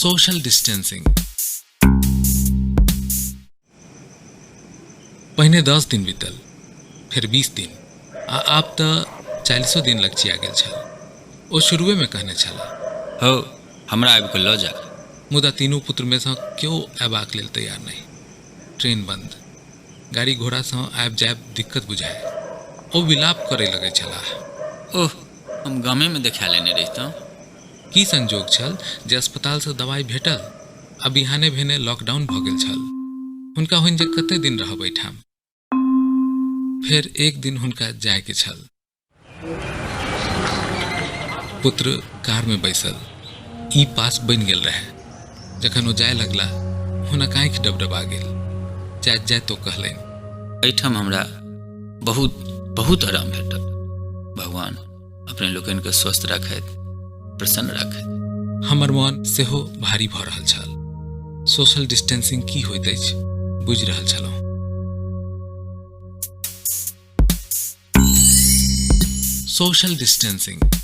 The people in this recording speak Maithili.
Social distancing. पहिने 10 दिन बीतल, फेर 20 दिन आ आब तऽ 40 दिन लगचिया गेल छल। ओ शुरुएमे कहने छलाह, हौ, हमरा आबि कऽ लऽ जा। मुदा तीनू पुत्रमेसँ केओ अयबाक लेल तैयार नहि। ट्रेन बन्द, गाड़ी घोड़ासँ आबि जायब दिक्कत बुझाय। ओ विलाप करय लगैत छलाह। ओह, हम गामेमे देखा लेने रहितहुँ। की संजोग छल जे अस्पतालसँ दवाइ भेटल आ बिहाने भेने लॉकडाउन भऽ गेल छल। हुनका होइन जे कते दिन रहब एहिठाम। फेर एक दिन हुनका जायके छल। पुत्र कारमे बैसल ई पास बनि गेल रहै। जखन ओ जाय लगला, हुनक आँखि डबडबा गेल। जाइत जाइत ओ कहलनि, एहिठाम हमरा बहुत बहुत आराम भेटल। भगवान अपने लोकनिके स्वस्थ राखथि, प्रसन्न राखथि। हमर मन सेहो भारी भऽ रहल छल। सोशल डिस्टेंसिंग की होइत अछि बुझि रहल छलहुँ। Social distancing.